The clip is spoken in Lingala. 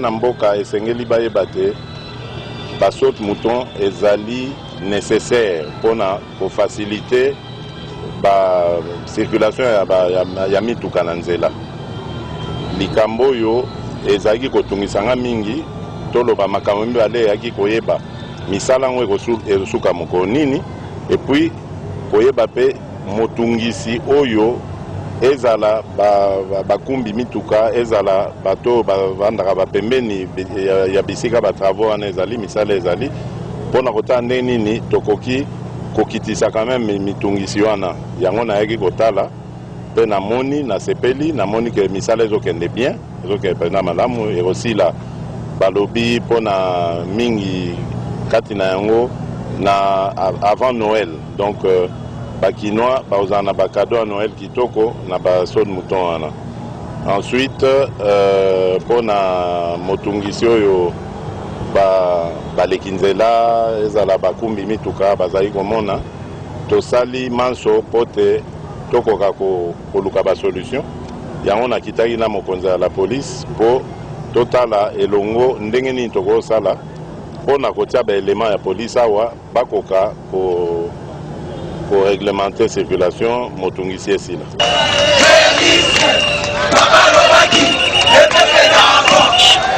Bana mboka esengeli bayeba te ba saute mouton ezali nécessaire mpona kofacilite ba circulation ya, ba, ya, ya mituka na nzela. Likambo oyo ezalaki kotungisa nga mingi, toloba makambo mibale eyaki koyeba misala yango ekosuka mokolo nini, et puis koyeba mpe motungisi oyo ezala bakumbi ba, ba mituka, ezala bato oyo bavandaka bapembeni ya, ya bisika ba travaux wana ezali, misala ezali, mpona kotala ndenge nini tokoki kokitisa quand même mitungisi wana. Yango nayaki kotala mpe namoni, nasepeli, namoni ke misala ezokende bien, ezokende mpenza malamu. Ekosila, balobi, mpona mingi kati na yango na avant Noël. Donc Bakinois bakozala na bacadeau ya Noël kitoko na basaut de mouton wana. Ensuite, mpona motungisi oyo baleki nzela, ezala bakumbi mituka, bazali komona, tosali manso mpo te tokoka koluka basolution. Yango nakitaki na mokonzi ya la police mpo totala elongo ndenge nini tokosala mpona kotia baélément ya police awa, bakoka koréglementer circulation, motungisi esila. Papa lobaki, le peuple d'abord.